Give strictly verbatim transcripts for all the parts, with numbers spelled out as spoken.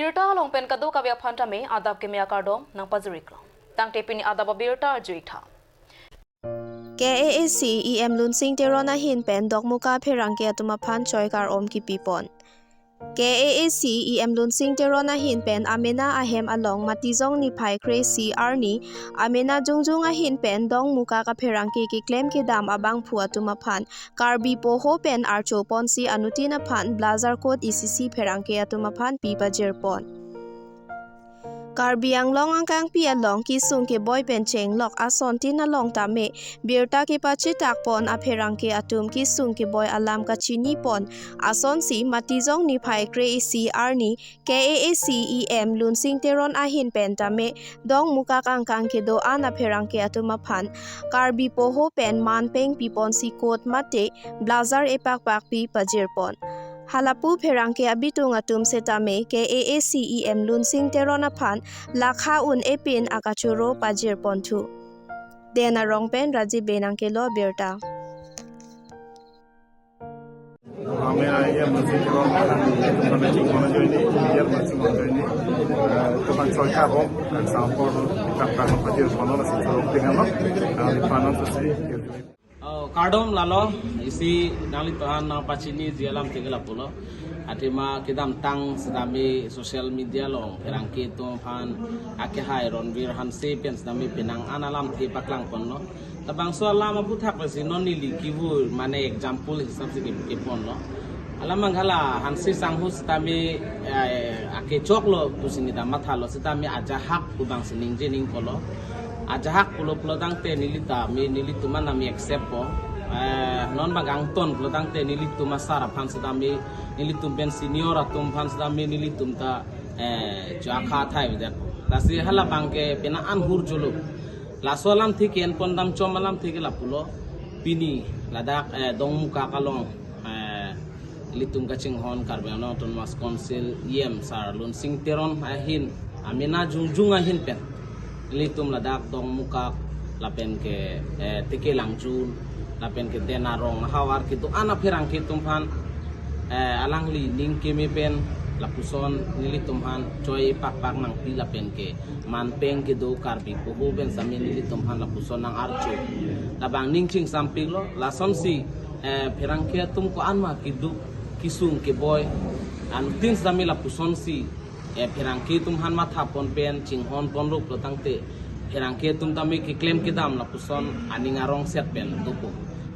Birta along pen kadokave aphan tame adap keme akardom nangpajir-iklo. Tangte pini adap abirta arju-ik tha. K A A C E M Lunsing Teron ahin pen Dokmoka pherangke atum aphan choi kar-om kipipon. K A A C E M Lunsing Teron ahin pen amena ahem along Matijong niphai kre-isi arni amena jongjung ahin pen Dokmoka kapherangke keklem kedam abangphu atum aphan Karbi poho pen archo ponsi anuttin aphan blazer coat isisi pherangke atum aphan pi pajirpon. Karbi Anglong angkangpi along kesung keboi pen chenglok asontin along tame birta kepachitak pon apherangke atum kesung keboi alam kachini pon asonsi Matijong niphai kre-isi arni K A A C E M Lunsing Teron ahin pen tame Dokmoka angkang kedo-an apherangke atum aphan Karbi poho pen manpeng piponsi coat mate blazer epakpak pi pajirpon. Halapu pherangke abitung atum setame K A A C E M Lunsing Teron aphan lakha un-e pin akachoro pajirpon thu. Den Arong pen Rajiv Bey nangkelo birta. Kami ayam masih kurang, kami cuma join ini, biar masih mau join ini. Teman solkar om, dan sampor, kita akan pajir kono masih cukup dengan lo. Di panon sesi. Oh, kardom lalo, isi nanglitum aphan nangpachiniji alamthe ke lapulo. Athema kedamtang setame social media along pherangke atum aphan akehai Ronvir Hanse pen setame penang an alamthe paklangponlo. Labangso alam aphuthak lasi non neli kevur mane example hisap si ke, keponlo. Alam manghala Hanse sangho setame, eh, akechoklo pusi neta mathalo setame ajahak pu bang si ningje ningkolo. Ajahak pulo pulo tangte neli tame nelitum anami accept po. Eh, non bang angton pulo tangte nelitum asar aphan setame nelitum pen senior atum aphan setame nelitum ta, eh, jo akha athai avedet. Lasi hala bang ke penang an hur jolo. Laso alamthe ke-enpon dam chom alamthe ke lapulo. Pini ladak, eh, Dokmoka along, eh, ilitum kachinghon Karbi Anglong Autonomous Council E M Sar Lunsing Teron ahin amena jongjung ahin pen ilitum ladak Dokmoka lapen ke, eh, Tikelangjun lapen ke Den Arong ahavar kedo-an apherangke atum aphan, eh, alangli ning keme pen lapuson nelitum aphan choi pakpak nangpi lapen ke manpeng kedo Karbi poho pen setame nelitum aphan lapuson nang-archo. Labang ning chingsampiklo, lasonsi, eh, pherangke atum ko-an ma keduk kesung keboi anuttin setame lapusonsi, eh, pherangke atum aphan mathapon pen chinghonponlo pulo tangte pherangke atum tame keklem kedam lapuson aning arong set pen dopo.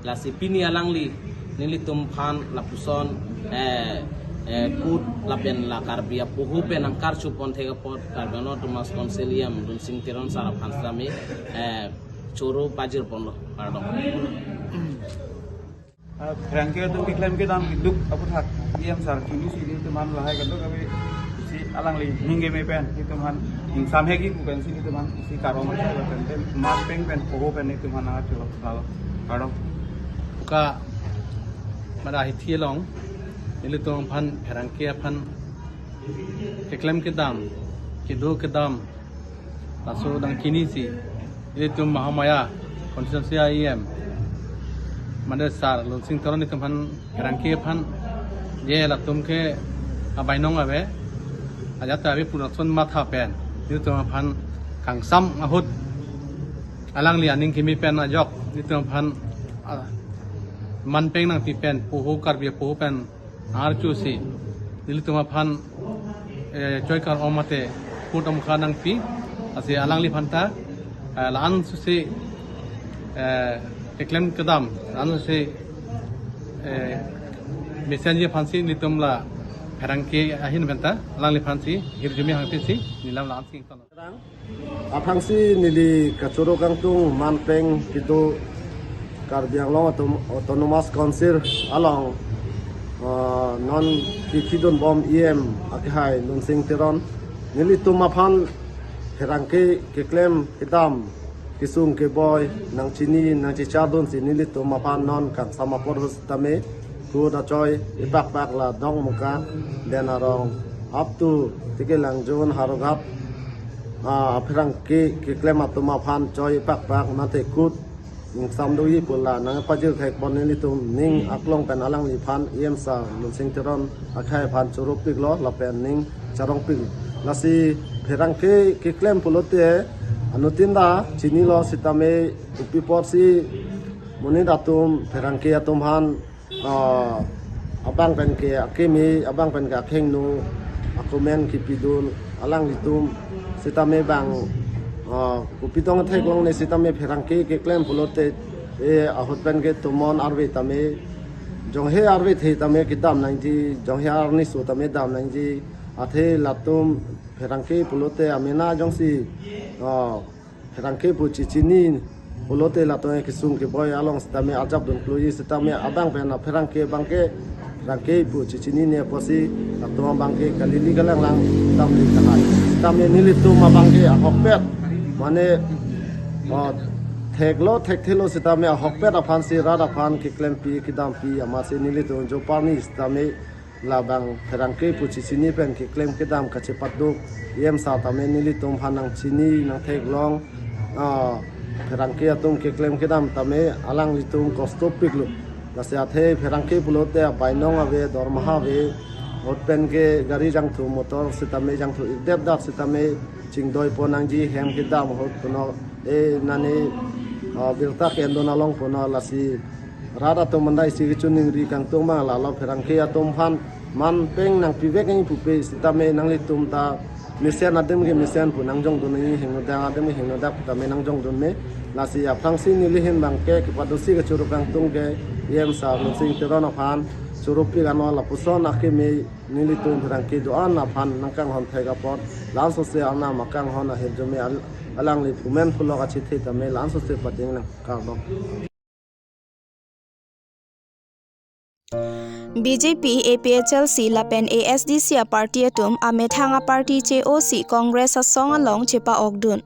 Lasi pini alangli nelitum aphan lapuson, eh, eh, coat lapen la Karbi apoho pen nangkarchopon thek apot Karbi Anglong Autonomous Council E M Lunsing Teron sar aphan setame, eh, choro pajirponlo. Kardom. Ah, pherangke atum keklem kedam keduk aphuthak E M Sar chini si nelitum aphan lahai kadokave si alangli ning keme pen nelitum aphan ingsam hek iku pensi nelitum aphan si kar-om athai pen manpeng pen poho pen nelitum aphan nangchulok lalo. Kardom. Ka mada hithi along nelitum aphan pherangke aphan keklem kedam kedo kedam laso nangchinisi nelitum Mahamaya constituency E M mane Sar Lunsing Teron nelitum aphan pherangke aphan je latum ke abainong ave ajat ave pu lason matha pen nelitum aphan kangsam ahut alangli aning keme pen ajok nelitum aphan, ah, manpeng nangpi pen poho Karbi poho pen archosi nelitum aphan, eh, choi kar-om mate coat amukha nangpi, lasi alangliphan ta, eh, la-an susi, eh, keklem kedam, la-an susi, eh, mesenji aphansi nelitum la pherangke ahin pen ta alangliphansi hirjume hangtesi nelilam la-an sing tono. Aphrangsi neli kachoro kangtung manpeng kedo Karbi Anglong Autom-, Autonomous Council along, ah, non kekidunbom E M akehai Lunsing Teron. Nelitum aphan pherangke keklem kedam kesung keboi nangchini nangchechardunsi nelitum aphan non kangsam apor ahut tame coat achoi epakpak la Dokmoka, Den Arong, up to Tikelangjun, Howraghat, ah, pherangke keklem atum aphan choi epakpak mate coat ingsam doji pu la nangpajir thekpon nelitum ning aklong pen alangliphan E M sir Lunsing Teron akhei aphan choro piklo lapen ning charong piklo. Lasi pherangke keklem pulote anuttin ta chinilo sitame kopi apotsi monit atum pherangke atum aphan ah, abang pen ke akeme, abang pen ke akhengno, akomen kipidun, alanglitum sitame bang, ah, kopi tong theklongle sitame pherangke keklem pulote, eh, ahut pen ke tomon arve tame, jonghe arve the tame kedam nangji, jonghe arni so tame dam nangji, athe latum pherangke pulote amena jongsi, ah, pherangke pu chichini pulote latum kesung keboi along sitame ajapdun kloji sitame abang pen apherangke abang ke pherangke pu chichinine apotsi latum abang ke kalili kalanglang damri kahai. Sitame nelitum abang ke ahokpet mane, oh, theklo thekthelo sitame ahokpet aphansi rat aphan keklempi kedampi amatsi nelitum joparni sitame labang pherangke pu chichini pen keklem kedam kachepatduk E M sir tame nelitum aphan nangchini nangtheklong, ah, pherangke atum keklem kedam tame alanglitum kosto piklo. Lasi athe pherangke pulote abainong ave, dormaha ave, ahut pen ke gari jangthu motor sitame jangthu ikdep dak sitame chingdoipon nangji hem kedam ahut puno, eh, nani, ah, birta kendon along puno lasi rat atum mandai si kechoningri kangtung ma lalo pherangke atum aphan man peng nangpivek nangji pupe sitame nanglitum ta mesen adim ke mesen pu nangjongdun nangji, hingno dak adim ke hingno dak tame nangjongdun me. Lasi aphrangsi neli ahin abang ke kepadosi kechoro kangtung ke E M sir Lunsing Teron aphan choro pik ano lapuson akeme nelitum pherangke do-an aphan nangkanghon thek apot lansose arnam akanghon ahirjume al-, alangli pumen pulok achethe tame lansose pading nangkardom. B J P, A P H L C lapen A S D C a-party atum amethang a-party che-osi Congress asong along chepa-okdun.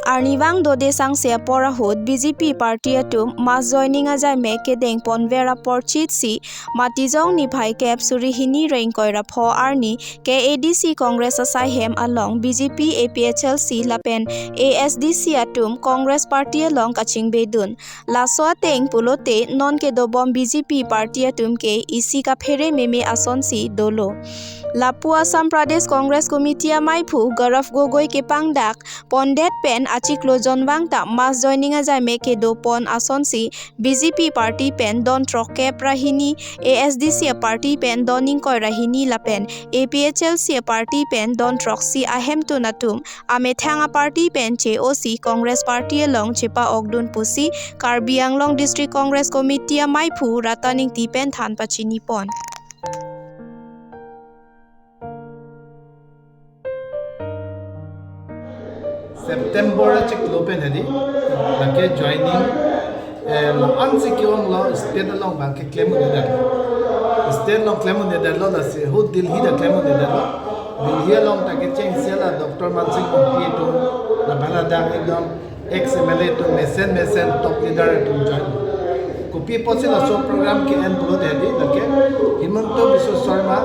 Arnivang dode sangse apor ahut B J P party atum mass joining ajaime kedengponver apor chitsi Matijong niphai kep suri hini ra ingkoi ra pho arni K A D C Congress asaihem along B J P, A P H L C lapen A S D C atum Congress party along kachingbedun. Laso ateng pulote non kedobom B J P party atum ke isi kaphere meme asonsi dolo. Lapu Assam Pradesh Congress Committee amaiphu Gaurav Gogoi kepangdak pondet pen achiklo jonvang ta mass joining ajaime kedopon asonsi B J P party pen don throkkep ra hini, A S D C a-party pen don ingkoi ra hini lapen A P H L C a-party pen don throksi ahemtun atum amethang a-party pen che-osi Congress party along chepa-okdun pusi Karbi Anglong District Congress Committee amaiphu Ratan Ingti pen than pachinipon. September achiklo pen hedi, lake joining, eh, la-ansi ke-onglo state along abang ke klem un-edet. State along klem un-edetlo, lasi hu Delhi ta klem un-edetlo. Delhi along ta kechengsi la Doctor Mansingh Mongpi atum, la bala dak ekdom ex M L A atum mesen mesen top leader atum join. Kopi apotsi laso program ke-en pulote hedi, lake Himanta Biswa Sarma,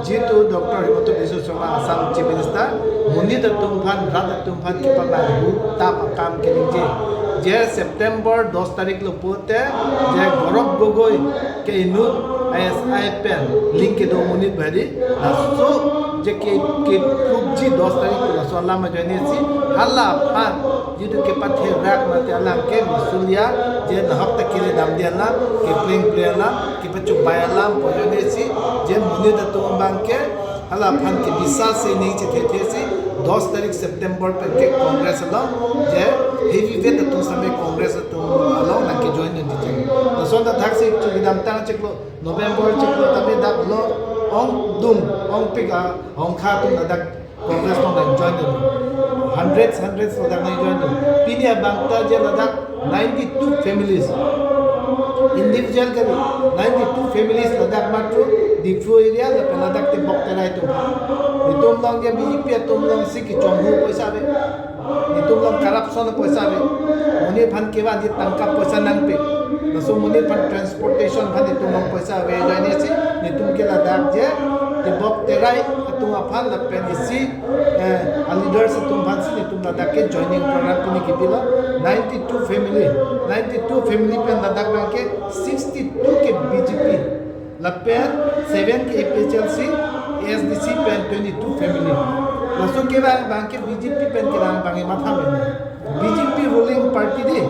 jitu Doctor Himanta Biswa Sarma Assam Chief Minister, monit atum aphan, rat atum aphan kepabanghu tap akam keningje. Je September dos tarik lo pulote, je Gaurav Gogoi ke inut I S I pen link kedo monit bhari, laso je ke, ke proof ji dos tarik lo laso alam ajoine si, hala aphan jitu kepatherak mate alang ke misulia, je nahok ta kele damde alam, keplengple alam, kepachobei alam pu ajoine si, je monit atum abang ke hala aphan kebisas si ning chethethe si, dos tarik September pen ke Congress along, je heavyweight atum sitame Congress atum along nangkejoin un-e cheng. Lason ta thaksi chu kedamtang achiklo November achiklo tame dak lo ongdung, ongpik a-ongkha atum ladak Congress along nangjoin un-e. Hundreds, hundreds ladak nangjoin un-e. Pini abang ta je ladak ninety-two families. Individual kali, ninety-two families ladak matro Diphu area lapen ladak Tebok Terai atum. Netum along ke B J P atum alongsi kechonghu poisa ave. Netum along corruption poisa ave. Monit aphan kevanji tangka poisa nangpi. Laso monit aphan transportation aphan netum along poisa ave. Ajoine si netum ke ladak je Tebok Terai atum aphan lapen isi, eh, a-leaders atum aphansi netum ladak ke joining program pini kepilo. ninety-two family, ninety-two family pen ladak abangke sixty-two ke B J P, lapen seven ke A P H L C, A S D C pen twenty-two family. Laso kevang abangke B J P pen kevang abangke matha meme. B J P ruling party dei,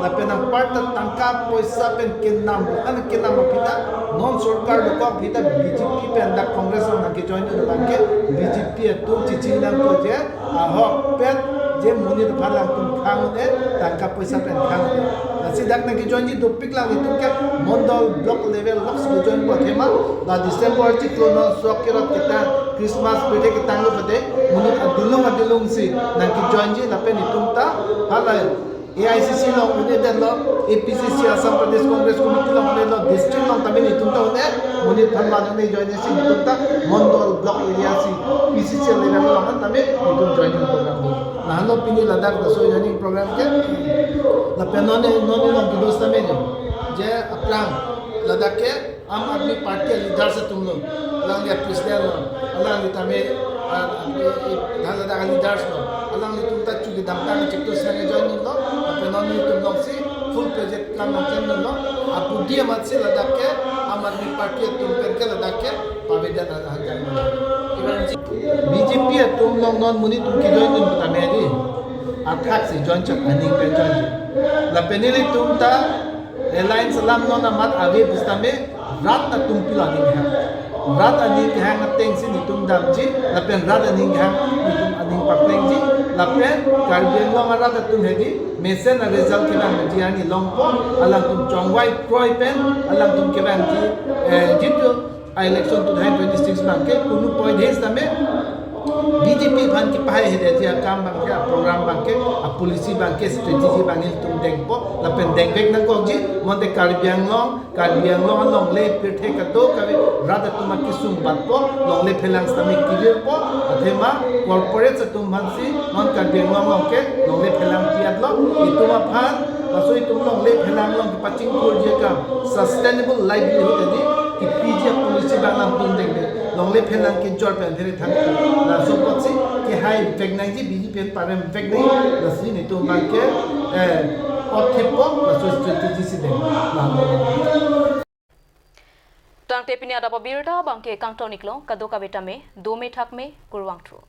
lapen anparta tangka poisa pen kenam, an kenam aphi ta, non sorkar dokok aphi ta B J P pen dak Congress along nangkejoin abangke B J P atum chichi nangpo je, ahok pen je monit aphan alangtum khang un-e, tangka poisa pen khang un-e. Lasi dak nangkejoinji dopik lang itum ke mondol block level lok si kejoinpo athema, la December chiklo non sok kerot ketang, Christmas birthday ketanglo pade, monit adulong adulong si nangkejoinji lapen itum ta halai A I C C along un-edetlo, A P C C Assam Pradesh Congress Committee along un-edetlo, district along tame itum ta un-e, monit aphan van un-e join si itum ta mondol block area si P C C level along tame itum joining program do. Lahenlo pini ladak laso joining program ke, lapen non, non along kedo sitame jo, je aphrang ladak ke Aam Aadmi Party aleaders atumlo, alangli apresident lo, alangli tame, ah, ah, eh, eh, ladak aleaders lo, alanglitum ta chu kedamtang chiklo sitame join dunlo, lapen non itum alongsi full project plan nangklem dunlo, apudi amatsi ladak ke Aam Aadmi Party atum pen ke ladak ke pavedet ahan jang dunlo. B J P atum along non monit atum kejoin dun tame dei, athak si join chot, aning pen join chot. Lapen nelitum ta alliance alam non amat ave pusitame rat atum pilo aning kehang. Rat aning kehang ateng si netum damji, lapen rat aning kehang netum aning paplengji, lapen Karbi Anglong arat atum hedi mesen aresult kevangji arni longpo, alangtum chongvai kroi pen alangtum kevangji, eh, jitu a-election two thousand twenty-six abangke kunu point he sitame B J P aphan kepahai hedi akam abangke, aprogram abangke, apolicy abangke, strategy abangke itum dengpo, lapen dengvek nangkokji, bonta Karbi Anglong, Karbi Anglong alongle pirthe kadokave rat atum akesung batpo, longle phelang sitame kevirpo, athema corporate atum aphansi non Karbi Anglong along ke longle phelang pi-etlo, itum aphan, laso itum longle phelang along kepachingthurji akam, sustainable livelihood hedi kepiji apolicy abang alangtum dengde, longle phelang kejor pen phere thang, laso apotsi kehai vek nangji, B J P pen parem vek nangji, lasi netum abangke, eh, othippo, laso strategy si deng. Lahenlo. Tangte pini adap abirta abangke kangton-iklo, kadokave tame dome thakme, kurvangthu.